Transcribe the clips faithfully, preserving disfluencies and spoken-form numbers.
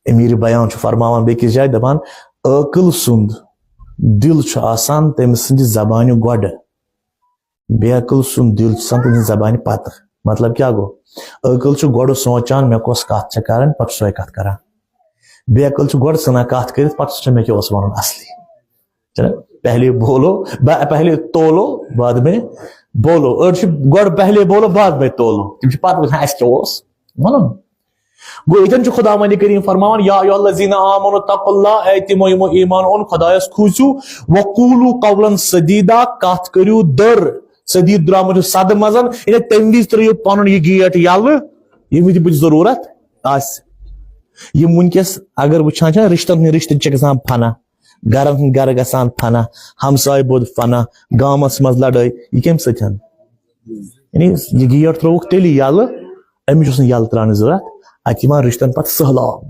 امیر بیان چھُ فرماوان بیٚکِس جایہِ، دپان، عٲقل سُنٛد دِل چھُ آسان تٔمۍ سٕنٛدِ زبانہِ گۄڈٕ، بے عقل سُنٛد دِل چھُ آسان تٔمۍ سٕنٛدِ زبانہِ پتہٕ۔ مطلب کیٛاہ گوٚو؟ عٲقل چھُ گۄڈٕ سونٛچان، مےٚ کۄس کتھ چھےٚ کرٕنۍ، پتہٕ چھُ سۄے کتھ کران۔ بے عقل چھُ گۄڈٕ ژھٕنان کتھ کٔرِتھ، پتہٕ چھُ سونٛچان، مےٚ کیٛاہ اوس ونُن اصلی۔ چھُنہ؟ پہلے بولو، ب-، پہلے تولو، بعد میں بولو۔ أڑۍ چھِ گۄڈٕ پہلے بولو، بعد میں تولو۔ تِم چھِ پتہٕ وٕچھان، اَسہِ کیٛاہ اوس وَنُن۔ گوٚو، ییٚتٮ۪ن چھُ خداوندِ کریم فرماوان، یا ایھا الذین آمنوا اتقوا اللہ، اے تِمو یِمو ایمان اوٚن، خدایس کھوٗژِو، وقولوا قولا سدیدا، کتھ کٔرِو دٔر۔ سدید درٛامُت چھُ سدٕ منٛز، یعنی تَمہِ وِزِ ترٛٲیِو پنُن یہِ گیٹ یَلہٕ، ییٚمہِ وِزِ بُتھِ ضروٗرت آسہِ۔ یِم وٕنکیٚس اگر وٕچھان چھِ، رشتن ہٕنٛدۍ رشتہٕ چھِ گژھان فنا، گرن ہٕنٛدۍ گرٕ گژھان فنا، ہمسایہِ بود فنا، گامس منٛز لڑٲے، یہِ کمہِ سۭتۍ؟ یعنی یہِ گیٹ ترٛووُکھ تیٚلی یَلہٕ، أمِس اوس نہٕ یَلہٕ ترٛاونٕچ ضروٗرت۔ اَتہِ یِوان رِشتَن پَتہٕ سٔہلاب،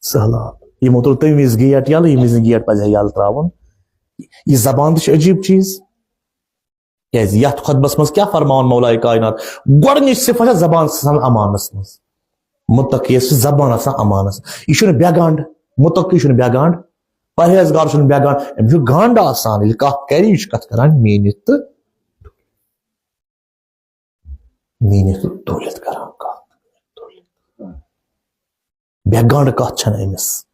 سٔہلاب۔ یِمو ترٛوو تَمہِ وِزِ گیٹ یَلہٕ، ییٚمہِ وِزِ نہٕ گیٹ پَزِ ہا یَلہٕ ترٛاوُن۔ یہِ زبان تہِ چھِ عجیٖب چیٖز۔ کیٛازِ یَتھ خۄطبَس منٛز کیٛاہ فرماوان مولایہِ کائنات؟ گۄڈٕنِچ صفت چھےٚ زبان آسان اَمانَس منٛز۔ مُتقیَس چھِ زبان آسان اَمانَس۔ یہِ چھُنہٕ بے گنٛڈ، مُتقی چھُنہٕ بے گنٛڈ، پرہیزگار چھُنہٕ بے گنٛڈ، أمِس چھُ گنٛڈ آسان۔ ییٚلہِ کَتھ کَرِ، یہِ چھُ کَتھ کَران میٖنِتھ تہٕ میٖنِتھ تہٕ تُلِتھ کران کتھ۔ بے گنٛڈ کتھ چھنہٕ أمِس۔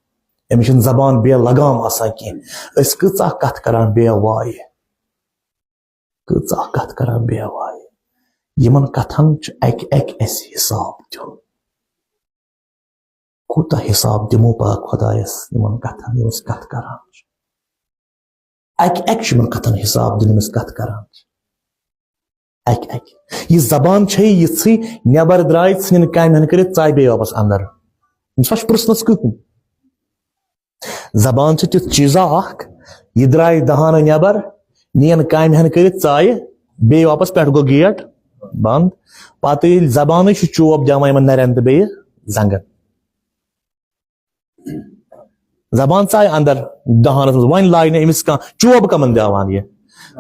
أمِس چھنہٕ زبان بے لگام آسان کینٛہہ۔ أسۍ کۭژاہ کتھ کران بے وایہِ، کۭژاہ کتھ کران بے وایہِ۔ یِمن کتھن چھُ اکہِ اکہِ اسہِ حساب دیُن۔ کوٗتاہ حساب دِمو پاک خۄدایس یِمن کتھن، یِم أسۍ کتھ کران چھِ؟ اکہِ اکہِ چھُ یِمن کتھن حساب دیُن، یِم أسۍ کتھ کران چھِ۔ اکہِ اکہِ۔ یہِ زبان چھے یِژھٕے، نٮ۪بر درٛاے، ژھٕنِن کامہِ ہن کٔرِتھ، ژاے بیٚیہِ واپس اندر۔ أمِس ما چھُ پرژھنس کٕہٕنۍ۔ زبان چھِ تیُتھ چیٖزا اکھ، یہِ درٛاے دہانہٕ نٮ۪بر، نِین کامہِ ہن کٔرِتھ، ژایہِ بیٚیہِ واپس، پٮ۪ٹھ گوٚو گیٹ بنٛد۔ پتہٕ ییٚلہِ زبانٕے چھُ چوب دِوان یِمن نرٮ۪ن تہٕ بیٚیہِ زنٛگن۔ زبان ژایہِ اندر دہانس منٛز، وۄنۍ لاگہِ نہٕ أمِس کانٛہہ چوب کمن دِوان یہِ۔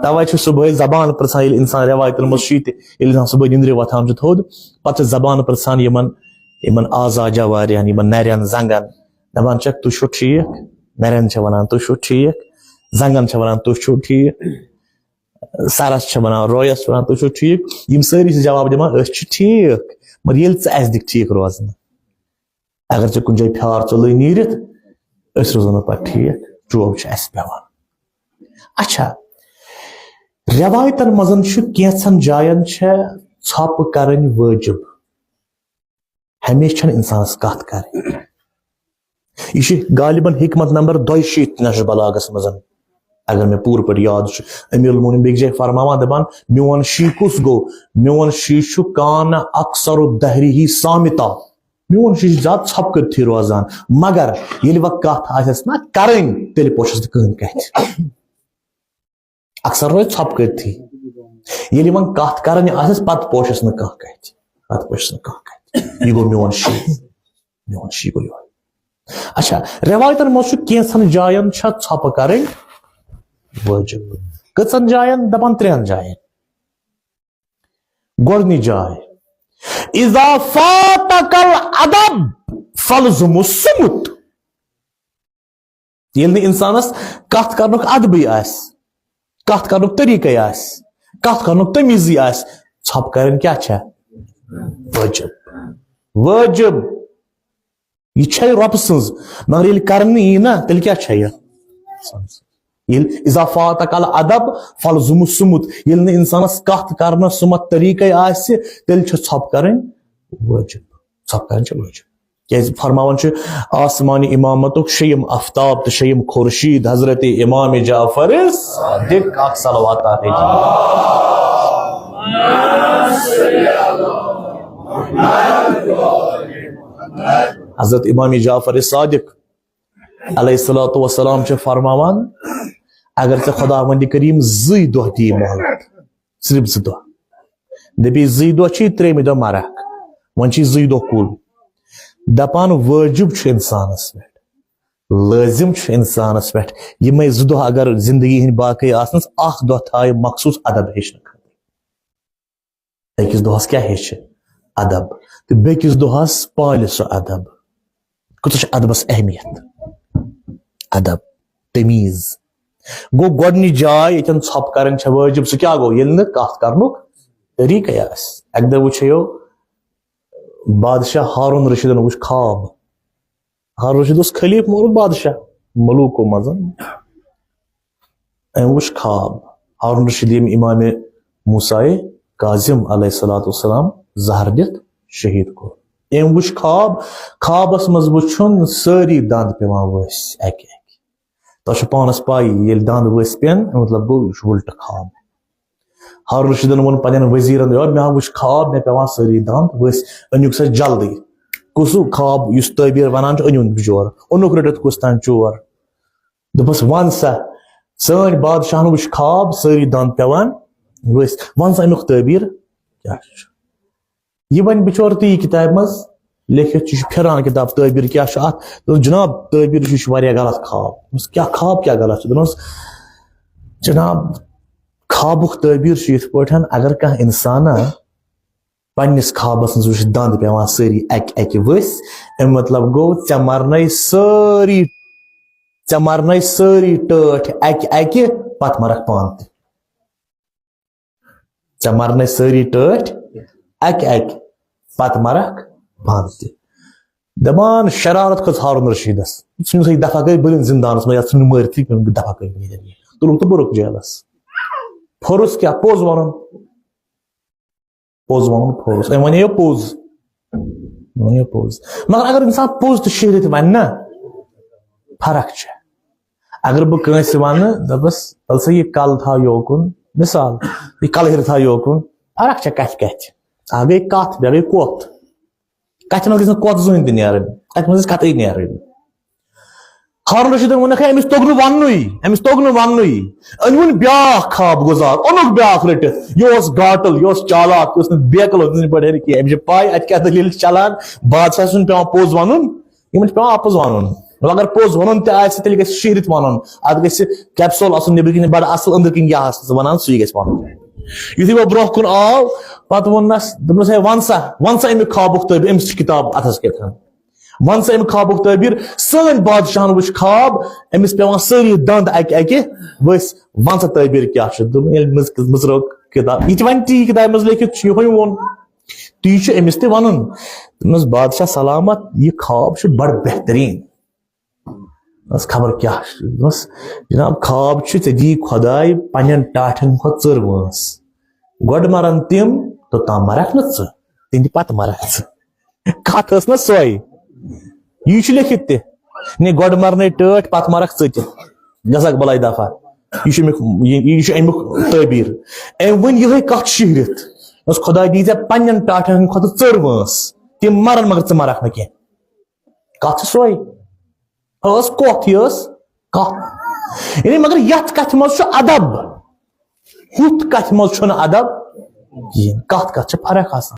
توے چھُ صبحٲے زبان پرژھان، ییٚلہِ انسان رٮ۪وایتن منٛز چھُ یہِ تہِ، ییٚلہِ انسان صبحٲے نِندرِ وۄتھان چھُ تھوٚد، پتہٕ چھِ زبان پرژھان یِمن، یِمن اعضا جوارحن، یِمن نرٮ۪ن زنٛگن، دپان چھکھ، "تُہۍ چھِو ٹھیٖک؟" نرٮ۪ن چھِ ونان، "تُہۍ چھِو ٹھیٖک؟" زنٛگن چھِ ونان، "تُہۍ چھِو ٹھیٖک؟" سرس چھِ ونان، رویس چھِ ونان، "تُہۍ چھِو ٹھیٖک؟" یِم سٲری چھِ جواب دِوان، "أسۍ چھِ ٹھیٖک، مگر ییٚلہِ ژٕ اسہِ دِکھ ٹھیٖک روزنہٕ۔" اگر ژےٚ کُنہِ جایہِ پھیار ژوٚلُے نیٖرِتھ، أسۍ روزو نہٕ پتہٕ ٹھیٖک، چوب چھُ اَسہِ پٮ۪وان۔ اچھا، رٮ۪وایتن منٛز چھُ کینٛژن جاین چھےٚ ژھۄپہٕ کرٕنۍ وٲجِب۔ ہمیشہِ چھَنہٕ اِنسانس کتھ کرٕنۍ۔ یہِ چھِ غالباً حکمت نمبر دۄیہِ شیٖتھ نہج البلاغس منٛز، اگر مےٚ پوٗرٕ پٲٹھۍ یاد چھُ۔ امیر المومنین بیٚکہِ جایہِ فرماوان، دپان، "میون شی کُس گوٚو؟ میون شی چھُ کان اکثر الدہری صامتا۔" میون شی چھُ زیادٕ ژھۄپہٕ کٔرتھٕے روزان، مگر ییٚلہِ وۄنۍ کتھ آسٮ۪س نہ کرٕنۍ، تیٚلہِ پوشس نہٕ کٕہٕنۍ کتھِ۔ اکثر روزِ ژھۄپہٕ کٔرتھٕے۔ ییٚلہِ وۄنۍ کتھ کرٕنۍ آسٮ۪س، پتہٕ پوشس نہٕ کانٛہہ کتھِ۔ پتہٕ پوشس نہٕ کانٛہہ کتھِ۔ یہِ گوٚو میون شی۔ میون شی گوٚو یِہوٚے۔ اچھا، رٮ۪وایتن منٛز چھُ کینٛژن جاین چھےٚ ژھۄپہٕ کرٕنۍ وٲجِب۔ کٔژن جاین؟ دپان ترٛٮ۪ن جاین۔ گۄڈٕنِچ جاے، "اذا فاتک الادب فالزم الصمت۔" ییٚلہِ نہٕ اِنسانس کتھ کرنُک ادبٕے آسہِ، کتھ کرنُک طریٖقے آسہِ، کتھ کرنُک تمیٖزٕے آسہِ، ژھۄپہٕ کرٕنۍ کیٛاہ چھےٚ؟ وٲجِب۔ وٲجِب۔ یہِ چھے رۄبہٕ سٕنٛز، مگر ییٚلہِ کرنہٕ یی نا، تیٚلہِ کیٛاہ چھےٚ یہِ؟ ییٚلہِ "اذا فاتک الادب فالزم الصمت"، ییٚلہِ نہٕ اِنسانس کتھ کرنس سُمت طریٖقے آسہِ، تیٚلہِ چھےٚ ژھۄپہٕ کرٕنۍ وٲجِب۔ ژھۄپہٕ کرٕنۍ چھےٚ وٲجِب۔ کیازِ فرماوان چھُ، آسمانی امامتُک شیٚیِم آفتاب تہٕ شیٚیِم خورشید حضرت امام جعفر صادق، اکھ صلوات آخری۔ حضرت امام جعفر صادق علیہ الصلوۃ والسلام چھِ فرماوان، اگر ژےٚ خداوند کریم زٕے دۄہ دِیہِ مہلت، صرف زٕ دۄہ، دپی زٕے دۄہ چھِ، ترٛیٚیِمہِ دۄہ مرکھ، وۄنۍ چھِ زٕے دۄہ کُل۔ دپان وٲجب چھُ انسانس پٮ۪ٹھ، لٲزم چھُ انسانس پٮ۪ٹھ، یِمے زٕ دۄہ اگر زندگی ہٕنٛدۍ باقٕے آسنس، اکھ دۄہ تھایہِ مخصوص ادب ہیٚچھنہٕ خٲطرٕ۔ أکِس دۄہس کیٛاہ ہیٚچھِ؟ ادب۔ تہٕ بیٚکِس دۄہس پالہِ سُہ ادب۔ کۭژاہ چھِ ادبس اہمیت؟ ادب، تمیٖز۔ گوٚو، گۄڈٕنِچ جاے ییٚتٮ۪ن ژھۄپہٕ کرٕنۍ چھےٚ وٲجِب، سُہ کیٛاہ گوٚو؟ ییٚلہِ نہٕ کتھ کرنُک طریٖقے آسہِ۔ اکہِ دۄہ وٕچھیو بادشاہ ہارون رشیدن وٕچھ خواب۔ ہارون رشید اوس خلیف مورُک بادشاہ، ملوکو منٛز۔ أمۍ وٕچھ خواب۔ ہارون رشید، ییٚمۍ امام موسیٰ کاظم علیہ الصلوۃ والسلام زہر دِتھ شہید کوٚر، أمۍ وٕچھ خواب۔ خوابس منٛز وٕچھُن سٲری دند پٮ۪وان ؤسۍ اکہِ اکہِ۔ تۄہہِ چھو پانس پَے، ییٚلہِ دند ؤسۍ پٮ۪ن، مطلب گوٚو، یہِ چھُ وُلٹہٕ خواب۔ ہارون رشیدن ووٚن پننٮ۪ن وزیرن، "یور مےٚ ہا وٕچھ خواب، مےٚ پٮ۪وان سٲری دند ؤسۍ، أنِو سا جلدی۔" کُس ہیوٗ خواب یُس تعبیر ونان چھُ، أنِو بِچور۔ اوٚنُکھ رٔٹِتھ کُس تام چور۔ دوٚپُس، "وَن سا، سٲنۍ بادشاہن وٕچھ خواب، سٲری دند پٮ۪وان ؤسۍ، وَن سا اَمیُک تعبیر کیٛاہ چھُ؟" یہِ وۄنۍ بِچور تہِ یہِ کِتابہِ منٛز لیکھِتھ چھُ، یہِ چھُ پھِران کِتاب، تعبیٖر کیٛاہ چھُ اَتھ؟ دوٚپُس، "جِناب، تعبیٖر چھُ، یہِ چھُ واریاہ غلط خواب۔" دوٚپمَس، "کیٛاہ خواب، کیٛاہ غلط چھُ؟" دوٚپمَس، "جِناب، خوابُک تعبیٖر چھُ یِتھ پٲٹھۍ، اگر کانٛہہ اِنسانا پنٛنِس خوابَس منٛز وٕچھِ دَنٛد پٮ۪وان سٲری اَکہِ اَکہِ ؤسۍ، اَمیُک مطلب گوٚو، ژےٚ مَرنَے سٲری، ژےٚ مَرنَے سٲری ٹٲٹھۍ اَکہِ اَکہِ، پَتہٕ مَرَکھ پانہٕ تہِ۔" ژےٚ مَرنَے سٲری ٹٲٹھۍ اَکہِ اَکہِ، پَتہٕ مَرَکھ پانہٕ تہِ۔ دَپان شرارت کھٔژ ہارون رشیٖدَس۔ ژھٕنِو سا یہِ دفعہ کٔرِتھ، بٔرِن زِندانَس منٛز یا ژھٕنِو مٲرِتھٕے، دفعہ کٔرِتھ۔ تُلُکھ تہٕ بوٚرُکھ جیلَس۔ پھوٚرُس کیٛاہ؟ پوٚز وَنُن۔ پوٚز وَنُن پھوٚرُس۔ أمۍ وَنے یہِ پوٚز۔ وَنے یہِ پوٚز۔ مگر اگر اِنسان پوٚز تہٕ شہرِتھ وَنہِ نا، فرق چھےٚ۔ اگر بہٕ کٲنٛسہِ وَنہٕ، دَپَس، "وَل سا یہِ کَل تھاو یوکُن"، مِثال، "یہِ کَلہٕ ہیٚرِ تھاو یوکُن"، فرق چھےٚ کَتھِ کَتھِ۔ اَکھ گٔے کَتھ، بیٛاکھ گٔے کوٚتھ۔ کَتھِ منٛز گژھِ نہٕ کوٚتھ زٕہٕنۍ تہِ نیرٕنۍ، کَتھِ منٛز گژھِ کَتھٕے نیرٕنۍ۔ ہارون رشیٖدَن ووٚنُکھ، "ہے، أمِس توٚگ نہٕ وَننُے، أمِس توٚگ نہٕ وَننُے۔" أنۍ وُن بیٛاکھ خواب گُزار، اوٚنُکھ بیٛاکھ رٔٹِتھ۔ یہِ اوس گاٹُل، یہِ اوس چالاک، یہِ اوس نہٕ بیقل، اوس نہٕ پٲٹھۍ کینٛہہ۔ أمِس چھِ پَے اَتہِ کیٛاہ دٔلیٖل چھِ چَلان، بادشاہ سُنٛد پٮ۪وان پوٚز وَنُن۔ یِمن چھُ پٮ۪وان اَپُز وَنُن۔ مگر پوٚز وَنُن تہِ آسہِ، تیٚلہِ گژھِ شِہرِتھ وَنُن۔ اَتھ گژھِ کیپسول آسُن نیٚبرۍ کِنۍ بَڑٕ اَصٕل، أنٛدرۍ کِنۍ کیٛاہ آسہِ ژٕ وَنان، سُے گژھِ وَنُن۔ یُتھُے وۄنۍ برٛونٛہہ کُن آو، پَتہٕ ووٚننَس، دوٚپنَس، "ہے، وَن سا، وَن سا اَمیُک خوابُک تعبیٖر، أمِس چھِ کِتاب اَتھَس کیٛاہ تھَن۔ وَن سا اَمیُک خوابُک تعبیٖر، سٲنۍ بادشاہَن وٕچھ خواب، أمِس پٮ۪وان سٲری دَنٛد اَکہِ اَکہِ ؤسۍ، وَن سا تعبیٖر کیٛاہ چھُ؟" دوٚپُن، ییٚلہِ مٕژ-، مٕژرٲو کِتاب، یہِ تہِ وَنہِ تی کِتابہِ منٛز لیکھِتھ چھُ، یِہوٚے ووٚن۔ تی چھُ أمِس تہِ وَنُن۔ دوٚپنَس، "بادشاہ سلامت، یہِ خواب چھُ بَڑٕ بہتریٖن۔" دوٚپنَس، "خبر کیٛاہ چھُ؟" دوٚپنَس، "جِناب، خواب چھُ، ژےٚ دِیہِ خۄداے پنٛنٮ۪ن ٹاٹھٮ۪ن کھۄتہٕ ژٔر وٲنٛس۔ گۄڈٕ مَرَن تِم، توٚتام مَرَکھ نہٕ ژٕ، تِہِنٛدِ پَتہٕ مَرَکھ ژٕ۔" کَتھ ٲس نہ سۄے۔ یی چھُ لیکھِتھ تہِ۔ نے، گۄڈٕ مَرنَے ٹٲٹھۍ، پَتہٕ مَرَکھ ژٕ تہِ۔ گژھکھ بَلاے دَفعہ۔ یہِ چھُ اَمیُک، یہِ، یہِ چھُ اَمیُک تعبیٖر۔ أمۍ ؤنۍ یِہوٚے کَتھ شِہرِتھ۔ دوٚپنَس، "خۄداے دِیہِ ژےٚ پنٛنٮ۪ن ٹاٹھٮ۪ن ہٕنٛدِ کھۄتہٕ ژٔر وٲنٛس۔ تِم مَرَن مگر ژٕ مَرَکھ نہٕ کینٛہہ۔" کَتھ چھِ سۄے۔ ٲس کۄتھ، یہِ ٲس کَتھ۔ یعنی مگر یَتھ کَتھِ منٛز چھُ اَدب۔ ہُتھ کَتھِ منٛز چھُنہٕ اَدب کِہیٖنۍ۔ کَتھ کَتھ چھِ فرق آسان۔